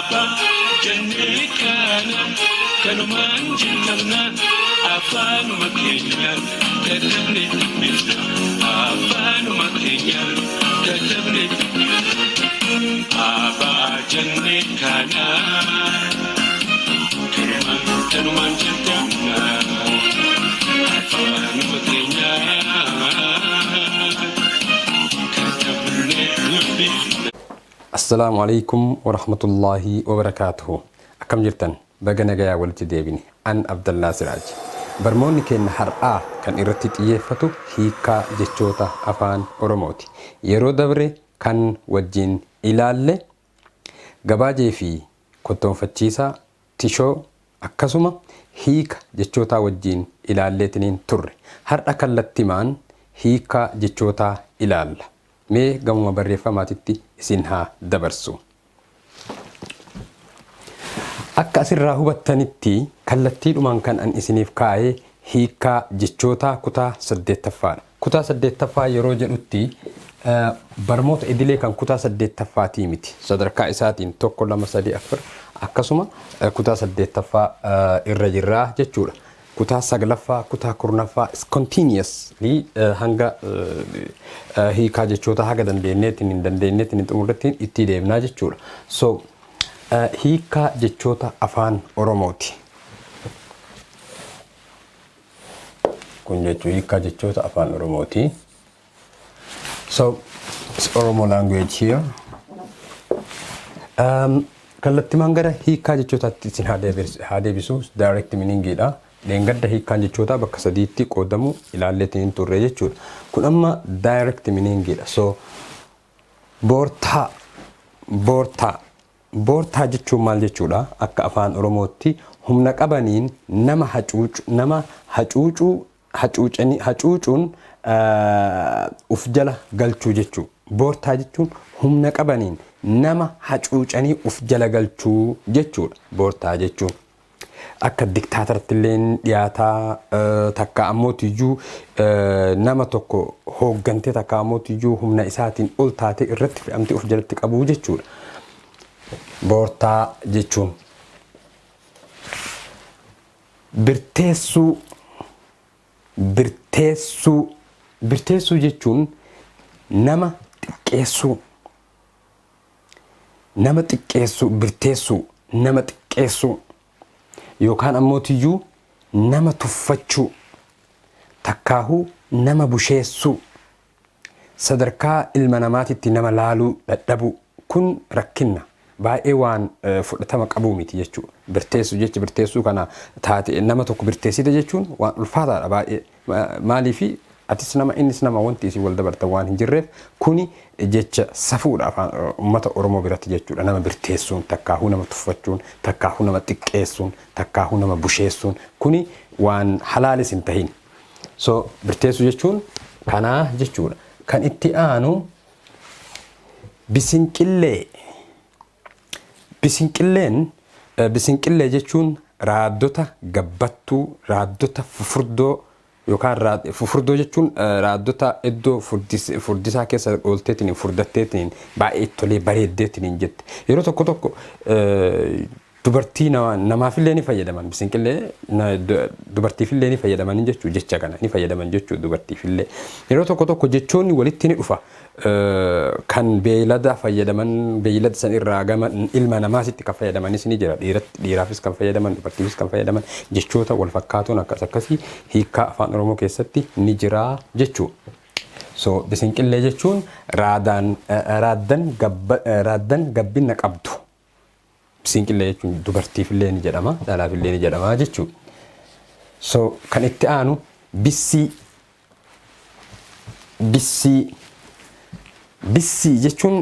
Abbaa jennee kaana kanumaan jalqabna afaanuma keenyaan katabne dubbifna afaanuma keenyaan katabne abbaa jennee kaana kanumaan kanumaan jalqabna afaanuma keenyaan katabne dubbifna. Assalaamu Aleykum Warahmatullaahi Wabarakaatuhu Akkam jirtan baga nagayaa walitti deebine an Abdallaa Siraaj Barmoonni keenna har'aa kan irratti xiyyeeffatu hiikkaa jechoota afaan Oromooti Yeroo dabre kan wajjin ilaalle gabaajee fi kottoonfachiisaa, tishoo, akkasuma hiika jechootaa wajjiin ilaalleetiniin turre Har'a kallattimaan hiikkaa jechootaa ilaalla Mee gamuma barreeffamaatitti isin haa dabarsu. Akka asirraa hubattanitti kallattiidhumaan kan an isiniif kaa'e hiikkaa jechootaa kutaa 8ffaadha. Kutaa 8ffaa yeroo jedhutti barmoota idilee kan kutaa 8ffaatii miti. Sadarkaa isaatiin 1, 2, 3, 4 akkasuma kutaa 8ffaa irra jirra jechuudha. Kutaa 9ffaa, kutaa 10ffaa is continuously hanga hiikaa jechootaa haga dandeenyeetiin hin dandeenyeetiin hin xumurrettiin itti deemnaa jechuudha. So hiikaa jechoota afaan Oromooti. Kun jechuun hiikaa jechoota afaan Oromooti. So it's Oromo language here. Kallattimaan gara hiikkaa jechootaatti isin haa deebisu direct meaning dha. Dheengadda hiikkaan jechootaa bakka sadiitti qoodamu ilaalleetiin hin turre jechuudha. Kun amma direct meaning dha. So boortaa, boortaa, boortaa jechuun maal jechuudha? Akka afaan Oromootti humna qabaniin nama hacuucu, nama hacuucuu, hacuucanii, hacuucuun uf jala galchuu jechuu. Boortaa jechuun humna qabaniin nama hacuucanii uf jala galchuu jechuudha. Boortaa jechuun. Akka diktaataratti illee dhiyaataa, takka ammootiyyuu nama tokko hooggantee, takka ammootiyyuu humna isaatiin ol taatee irratti fe'amtee of jalatti qabuu jechuudha. Boortaa jechuun. Birteessuu, birteessuu, birteessuu jechuun nama xiqqeessuu, nama xiqqeessuu, birteessuu, nama xiqqeessuu yookaan ammootiyyuu nama tuffachuu, takkaahuu nama busheessuu, sadarkaa ilma namaatitti nama laaluu dadhabuu. Kun rakkinna baay'ee waan fudhatama qabuu miti jechuudha. Birteessuu jechi birteessuu kana taate nama tokko birteessite jechuun waan ulfaataadha baay'ee. Maaliifi atis nama innis nama wanti isin wal dabartan waan hin jirreef kuni jecha safuudha afaan uummata Oromoo biratti jechuudha. Nama birteessuun, takkaahuu nama tuffachuun, takkaahuu nama xiqqeessuun, takkaahuu nama busheessuun kuni waan halaalis hin tahin. So birteessuu jechuun kanaa jechuudha. Kan itti aanu bisinqillee. Bisinqilleen, bisinqillee jechuun raaddota gabbattuu, raaddota fufurdoo yookaan fufurdoo jechuun raaddota iddoo furdisaa keessa oolteetiin furdatteetiin baay'ee tolee bareeddeetiin jette. Yeroo tokko tokko dubartii namaafillee ni fayyadaman, bisinqillee dubartiifillee ni fayyadaman jechuu, jecha kana ni fayyadaman jechuu dubartiifillee. Yeroo tokko tokko jechoonni walitti ni dhufa. Kan beeylada fayyadaman beeylada san irraa gama ilma namaasitti kan fayyadamanis ni jira. Dhiiratti dhiiraafis kan fayyadaman, dubartiifis kan fayyadaman jechoota wal fakkaatoon akkas akkasii hiikkaa afaan Oromoo keessatti ni jira jechuu. So bisinqillee jechuun raadaan raaddan raaddan gabbina qabdu. Bisinqillee jechuun dubartiifillee ni jedhama, dhalaafillee ni jedhama jechuudha. So kan itti aanu bissii, bissii, bissii jechuun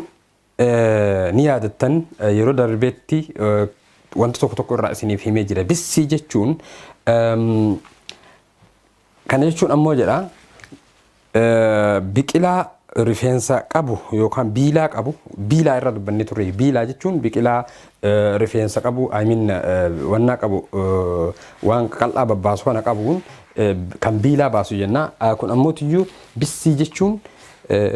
ni yaadattan, yeroo darbeetti wanta tokko tokko irraa isiniif himee jira. Bissii jechuun kana jechuun ammoo jedha biqilaa rifeensa qabu yookaan biilaa qabu. Biilaa irra dubbannee turre. Biilaa jechuun biqilaa rifeensa qabu, I mean wannaa qabu, waan qal'aa babbaasu kana qabuun kan biilaa baasu jenna. Kun ammoo tiyyuu bissii jechuun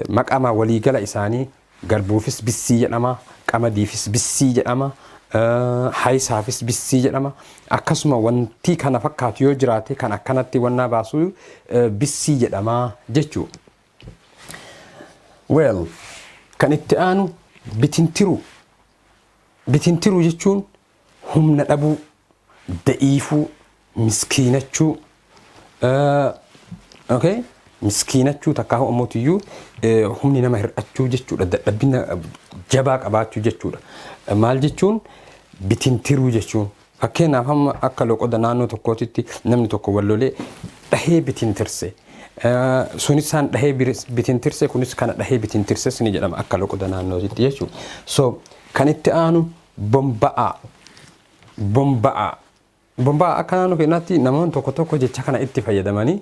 maqama waliigala isaanii garbuufis bissii jedhama, qamadiifis bissii jedhama. Hayisaafis bissii jedhama. Akkasuma wanti kana fakkaatu yoo jiraate kan akkanatti wannaa baasu bissii jedhama jechuudha. Well, kan itti aanu bitintiruu. Bitintiruu jechuun humna dhabuu, da'iifuu, miskiinachuu. Okay? Miskiinachuu takkaa ammoo humni nama hir'achuu jechuudha. Dadhabina jabaa qabaachuu jechuudha. Maal jechuun bitintiruu jechuun? Fakkeenyaaf, amma akka loqoda naannoo tokkootitti namni tokko wal lolee dhahee bitintirse. Sunis isaan dhahee bitintirse, kunis kana dhahee bitintirses ni jedhama akka loqoda naannootitti jechuudha. So kan itti aanu bomba'aa. Bomba'aa. Bomba'aa akka naannoo keenyaatti namoonni tokko tokko jecha kana itti fayyadamanii,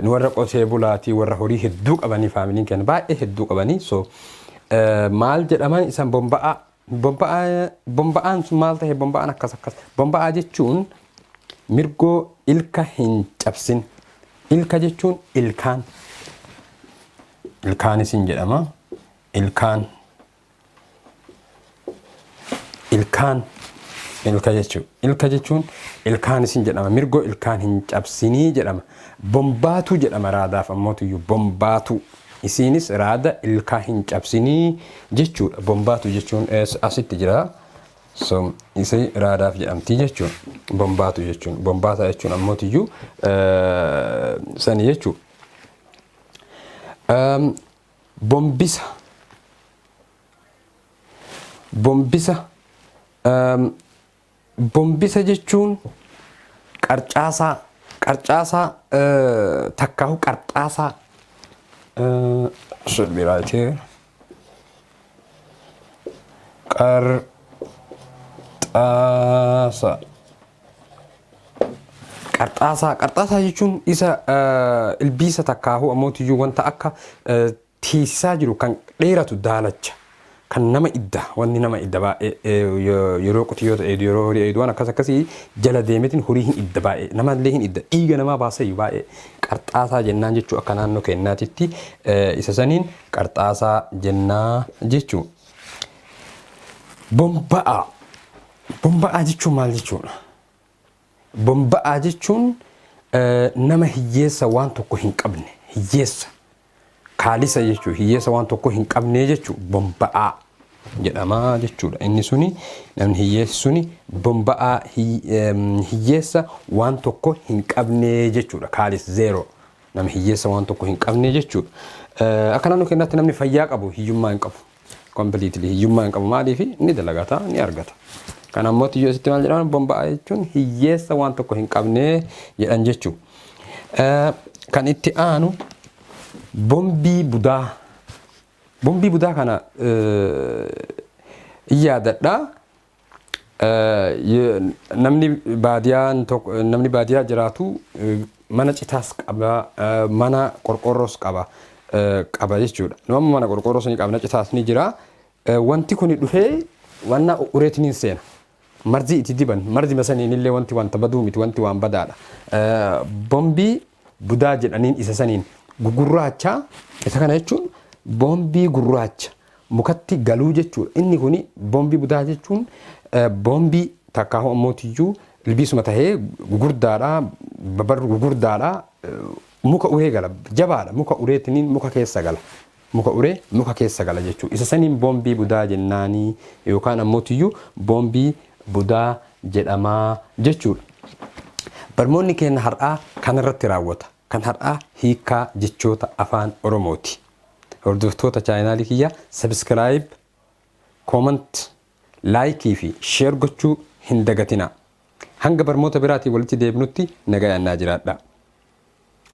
nu warra qotee bulaatii, warra horii hedduu qabanii, faamiliin keenya baay'ee hedduu qabanii, so maal jedhaman isan bomba'aa? Bomba'aa, bomba'aan sun maal ta'e? Bomba'aan akkas akkas. Bomba'aa jechuun mirgoo ilka hin cabsin. Ilka jechuun ilkaan. Ilkaanis hin jedhama. Ilkaan. Ilkaan. Ilka jechuun. Ilka jechuun ilkaanis hin jedhama. Mirgoo ilkaan hin cabsinii jedhama. Bombaatuu jedhama raadaaf ammootiyyuu, bombaatuu. Isiinis raada ilkaa hin cabsinii jechuudha. Bombaatu jechuun asitti jira. So isii raadaaf jedhamti jechuun. Bombaatu jechuun. Bombaataa jechuun ammootiyyuu sani jechuudha. Bombisa. Bombisa. Bombisa jechuun qarcaasaa. Qarcaasaa takkaahu qarxaasaa. Should be right here. Qarxaasaa. Qarxaasaa. Qarxaasaa jechuun isa ilbiisa takkaahu ammootiyyuu wanta akka tiisisaa jiru kan dheeratu, daalacha. Kan nama idda, wanni nama idda baay'ee yeroo qotiyyoo ta'e, yeroo horii eedu, waan akkas akkasii jala deemetiin horii hin idda baay'ee, namallee hin idda, dhiiga namaa baasayyuu baay'ee qarxaasaa jennaan jechuu akka naannoo keenyaatitti isa saniin qarxaasaa jennaa jechuu. Bomba'aa. Bomba'aa jechuun maal jechuudha? Bomba'aa jechuun nama hiyyeessa waan tokko hin qabne, hiyyeessa. Kaalisa jechuun hiyyeessa waan tokko hin qabne jechuudha. Bomba'aa jedhama jechuudha. Inni suni, namni hiyyeessi suni bomba'aa, hiyyeessa waan tokko hin qabne jechuudha. Kaalis, zero. Nama hiyyeessa waan tokko hin qabne jechuudha. Akka naannoo keenyaatti namni fayyaa qabu hiyyummaa hin qabu. Completely hiyyummaa hin qabu. Maaliif? Ni dalagata, ni argata. Kan ammoo tiyyoo asitti maal jedhama? Bomba'aa jechuun hiyyeessa waan tokko hin qabne jedhan jechuudha. Kan itti aanu bombii budaa. Bombii budaa kana yaadadha. Namni baadiyaan tokko, namni baadiyaa jiraatu mana citaas qaba, mana qorqorroos qaba jechuudha. Nu amma mana qorqorroos ni qabna, citaas ni jira. Wanti kuni dhufee wanna ureetiin hin seena. Marzii itti diban, marzi masaniin illee wanti wanta baduu miti, wanti waan badaadha. Bombii budaa jedhaniin isa saniin gugurraacha. Isa kana jechuun bombii gurraacha mukatti galuu jechuudha. Inni kuni bombii budaa jechuun bombii takkaa ammootiyyuu ilbiisuma tahee gugurdaadha, babarru gugurdaadha, muka uree gala, jabaadha, muka ureetiniin muka keessa gala. Muka uree muka keessa gala jechuudha. Isa saniin bombii budaa jennaanii yookaan ammootiyyuu bombii budaa jedhamaa jechuudha. Barmoonni keenya har'aa kanarratti raawwata. Kan har'aa hiikaa jechoota Afaan Oromooti. Hordoftoota chaanaalii kiyya, subscribe, comment, like fi share gochuu hin dagatinaa. Hanga barmoota biraatiin walitti deebinutti nagayaan naa jiraadha.